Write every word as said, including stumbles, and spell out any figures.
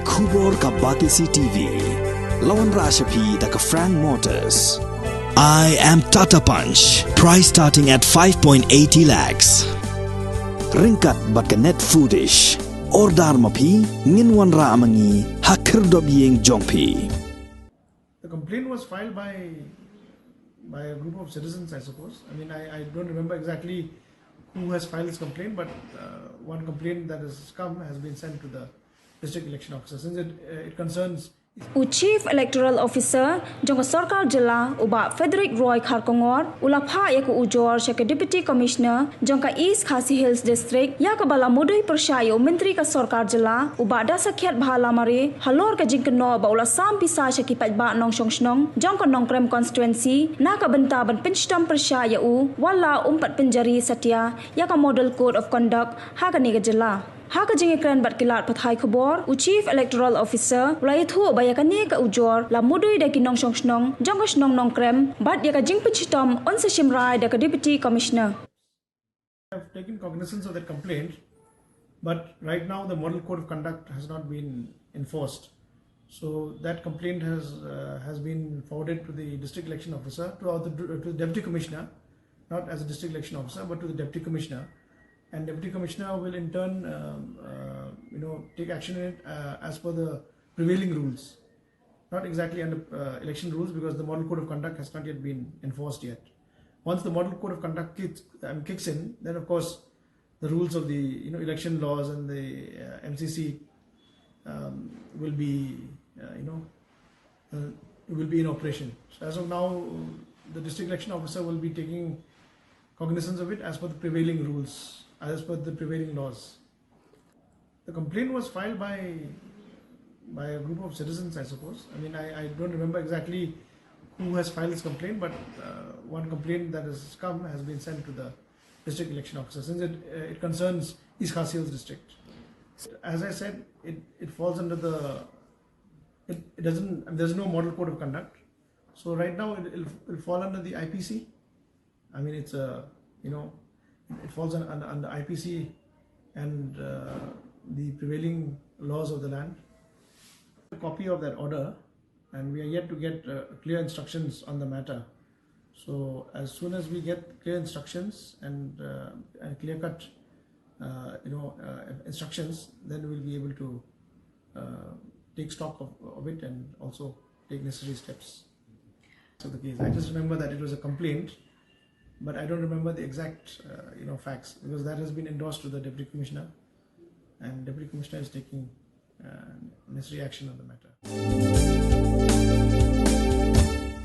Khubor ka Batesi T V. La wanrah sha phi da ka Frank Motors. I am Tata Punch. Price starting at five point eighty lakhs. Ryngkat bad ka Net Foodish. Order ma phi, ngin wanrah ma ngi ha khyrdop ïing jong phi. The complaint was filed by by a group of citizens, I suppose. I mean, I, I don't remember exactly who has filed this complaint, but uh, one complaint that has come has been sent to the district election officer since it, uh, it concerns U Chief Electoral Officer jong ka Sorkar Jylla u Bah Frederick Roy Kharkongor u la phah ïa ka ujor sha ka Deputy Commissioner jong ka East Khasi Hills District ïa kaba la mudui pyrshah ïa u Myntri ka Sorkar Jylla u Bah Dasakhiatbha Lamare halor ka jingkynnoh ba u la sam pisa sha ki paidbah nongshong shnong jong ka Nongkrem Constituency na ka bynta ban pynshitom pyrshah ïa u wat la um pat pynjari satia ïa ka Model Code of Conduct ha kane ka jylla. Ha ka jingïakren bad ki lad pathai khubor, u Chief Electoral Officer u la ïathuh ba ïa kane ka ujor la mudui da ki nongshong shnong jong ka shnong Nongkrem bad ïa ka jingpynshitom yn sa shim rai da ka Deputy Commissioner. I've taken cognizance of that complaint, but right now the Model Code of Conduct has not been enforced. So that complaint has uh, has been forwarded to the district election officer, to, uh, the, to the deputy commissioner, not as a district election officer, but to the deputy commissioner, and deputy commissioner will in turn, um, uh, you know, take action in it uh, as per the prevailing rules. Not exactly under uh, election rules because the model code of conduct has not yet been enforced yet. Once the model code of conduct kicks, um, kicks in, then of course the rules of the you know election laws and the uh, M C C um, will be uh, you know uh, will be in operation. So as of now, the district election officer will be taking cognizance of it as per the prevailing rules, as per the prevailing laws. The complaint was filed by by a group of citizens, I suppose. I mean, I, I don't remember exactly who has filed this complaint, but uh, one complaint that has come has been sent to the district election officer since it, uh, it concerns East Khasi Hills district. As I said, it, it falls under the it, it doesn't there's no model code of conduct. So right now it, it'll, it'll fall under the I P C. I mean, it's a you know it falls under, under, under I P C and uh, the prevailing laws of the land. A copy of that order, and we are yet to get uh, clear instructions on the matter. So as soon as we get clear instructions and uh, and clear cut, uh, you know, uh, instructions, then we'll be able to uh, take stock of, of it and also take necessary steps. So the case, I just remember that it was a complaint, but I don't remember the exact, uh, you know, facts because that has been endorsed to the deputy commissioner, and deputy commissioner is taking uh, necessary action on the matter.